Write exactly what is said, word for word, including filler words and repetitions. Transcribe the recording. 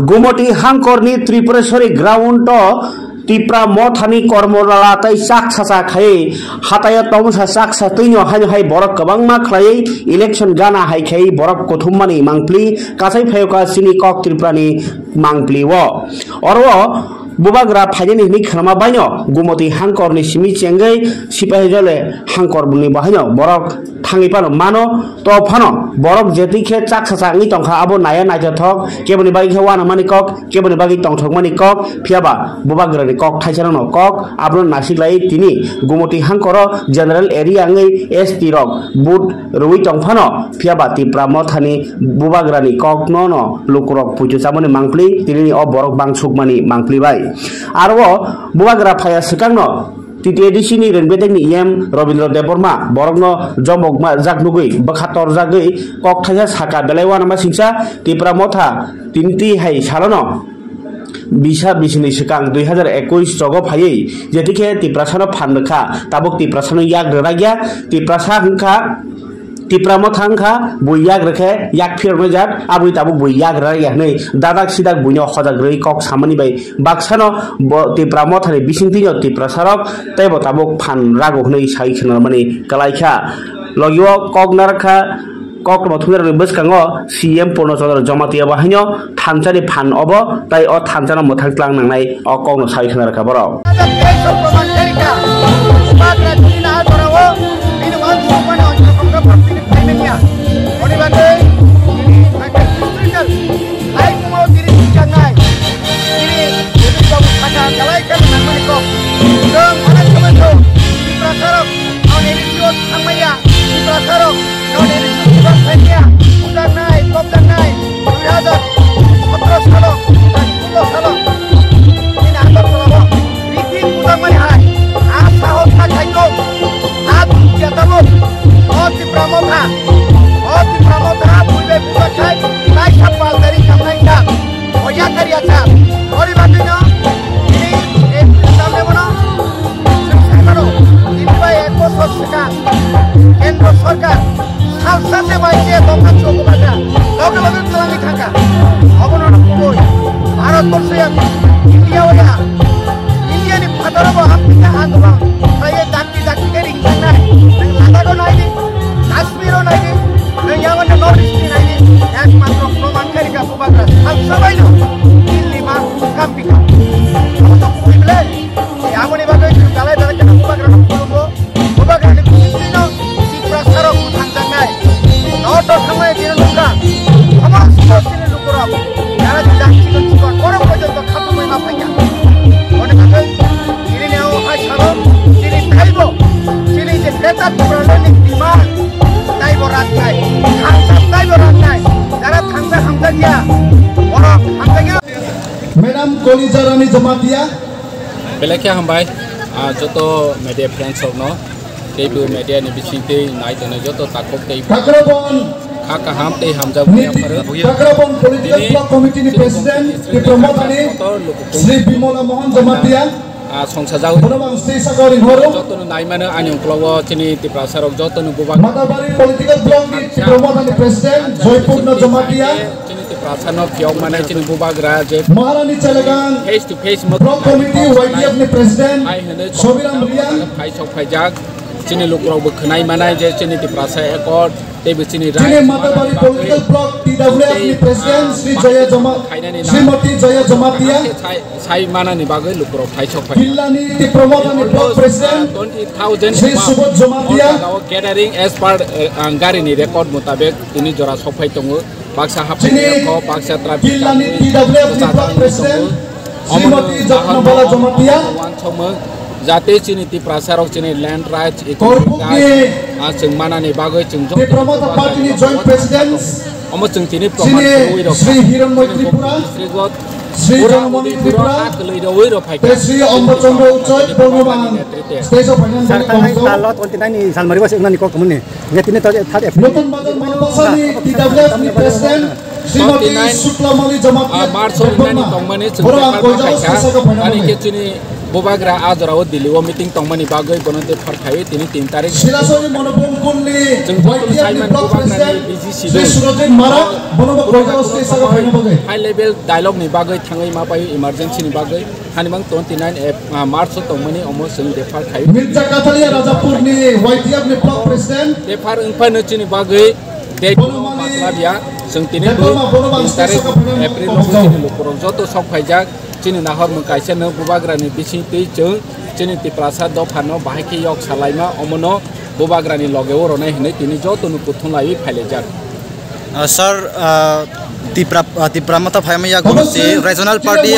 Gumoti Hangkorni Tripureshwari ground o Tipra Mothani Kormolala tei chaksa cha khai hataio tongsa chaksa twino haino hai borok kwbangma khlaiwi election gana hai khai borok kothummani mangpli kasai phayoka chini kok Tripurani mangpli o. Oro bubagra phainani hwnwi khnama baino Gumoti Hangkorni simi chengwi sipahi jole Hangkorni bahaino borok thangwi phano mano, to phano borok jetwi khe chaksa cha wngwi tongkha, abo naya naithothok, keboni bagwi khe uanamani kok, keboni bagwi tongthokmani kok, phiyaba bubagrani kok thaisano kok, abono nasiklai tini Gumoti Hangkoro general area wngwi S T rok vote rwwi tongphano, phiyaba Tipra Mothani bubagrani kokno no lukurok puitu chamani mangpli, tinini o borok bangsukmani mangpli bai. Aro bubagra phaya swkangno T T A D C ni Rengbetek ni E M Robindra Debbarma borokno jomok ma jak nugwi bwkha torjagwi kok thaisa saka belai uanama singsa Tipra Motha tinti hai salono bisa bisini swkang dui hazar ekush chogo phaiwi jetikhe Tiprasano phan rwkha, tabuk Tiprasano yak rwrakya, Tiprasa hwnkha Tipra Motha wngkha bui yak rwkhe yak phiroknai jak, aboni tabuk bui yak rwrakya hwnwi dadak sidak buino hojak rwwi kok samani bai baksano bo Tipra Mothani bisingtwino Tiprasarok teibo tabuk phan rago hwnwi sai khwnarmani kwlaikha. Logio kok narwkha, koktwma thumnairokni bwskango C M Purno Chandra Jamatia bo haino thansa ni phan obo, tai o thansa no mwthang tlang nangnai o kok no sai khna rwkha borok. Noni election kibar khaimya, bujaknai, topjaknai, dui hazar sotro salo, dui hazar solo salo, nini Agartala o, riti bujakmani hai, a sahos kha khaito, a dukya tabuk, o Tipra Motha, o Tipra Motha, bui bai bujak khai, kaisa pal dari kamnai jak, o yakar ya jak, ori bagwino, nini, e, samne bono, Chwng sai mano, tini bai ek bochor swkang Kendro Sorkar salsa se bai je dopha chwng bwbagra loge loge twlangwi thangkha. Obono kubui Bharat borso ya, India o ya, India ni phataro bo amtwisa andolon khlaiwi dakti dakti khe ringjaknai. Nwng Ladakh o nai di, Kashmir o nai di, nwng yamani North East ni nai di, ekmatro proman khe rikha bwbagra salsa bai no Delhi ma kampikha. Obo to kubui ble. Aboni bagwi chwng belai belai kheno bubagrano khulumgo. Bubagrani bisingtwino Tiprasarok mwthangjaknai. Noto thangmani dino nukha. Somosto chini lukurok jara jila chikon chikon borok pojonto khapumui ma phaikha. Aboni bagwi chini neo hai salo chini taibo chini je Greater Tipralandni demand taibo ratnai. Thansa taibo ratnai. Jara thansa hamjakya borok hamjakya. Madam Kolija Rani Jamatia. Belai khe hambai, ah, joto media friends rokno, teibo media ni bisingtwi nai tongnai joto takhuk tei Kakrabon kha kaham tei hamjak ni, buya pharo. Kakrabon Political Tini Block Committee ni chini President, President Tipra Mothani, Motor, Lukukung, Sri Bimola Mohan Jamatia. Ah, songsa jago. Bono ang stage sakao ringhoro. Jotono naimano ani ukologo chini Tiprasa rok jotono bubak. Matabari Political Block ni Tipra Mothani President, Joypurno Jamatia. Chini Tiprasano phiyok mane chini bubagra je Maharani Chelegang face to face mo Block Committee Y D F ni President hai hene Sobiram Riang. Phai sok phaijak chini lukurok bo khwnai manai je chini Tiprasa Accord tei bo chini Chini right Matabari manani bagwi Political Block T W F ni tei, President ah, Sri Joya Jama-, khainani na- Srimati Joya Jamatia. Sai, sai manani bagwi lukurok phai sok phai. Jillani Tipra Mothani Block Almost, President ah, twenty thousand Sri above Subodh Jamatia. All jagao gathering as per, eh, ang gari ni record mutabek tini jora sok phai tongo. Baksa haphaini Chini rokho, baksa traffic jillani jam-wi T W F ni bwsa Block jangwi President tongo. Omono Srimati Jagna Bala Jamatia. Wansokmung, jate chini Tiprasa rok chini land rights, economic Korpukni rights, ah, chwng manani bagwi chwng joto Tipra Motha Party ni joint president. Omo chwng tini proman Chini rwi rok Sri Hiranmoy Tripura, district o Sri Pura Janamani Udaypuro Tripura, ha kwlwi rwi rok phai kha. Tei Sri Ombo Chondro Uchoi, Borno Bahang, stage o finance Sir, thangnai kongso. Talo twenty nine ni salmari basi wngnani kok tongmani. Nge tini to third April. Nutun Bazar Manpasani T W F ni President Srimati Shuklamani Jamatia, ah, March twenty nine ni tongmani chwng Borok ang paper ma koijak khai kha. Sisaka phainani. Ani khe chini Bubagra a jorao Delhi o meeting tongmani bagwi bono dephar khaiwi tini tin tarik. Silasori Monopol Kunli Chwng jotono Y T F ni saiman block bubagrani president B G C Sri dol. Surajit Marak, bono bo Koita State saga phaina bagwi. High level dialogue ni bagwi thangwi ma paio emergency ni bagwi. Hanimang twenty nine Ap-, ah, March o tongmani omo chwng dephar khaiwi. Mirza Kathalia Rajapur ni Y T F ni block president. Dephar wngphano chini bagwi date Bono mali matlabya. Chwng tini Debbarma bono tin tarik April o chini lukurok joto sok phaijak. Chini nahor mung kaisa no bubagrani bising twi chwng chini Tiprasa dophano bahai khe yok salaima omono bubagrani loge o ronai hinwi tini joto no kuthum laiwi phailaijak. Uh, sir, uh, Tipra, uh, Tipra Motha phaima yago si regional party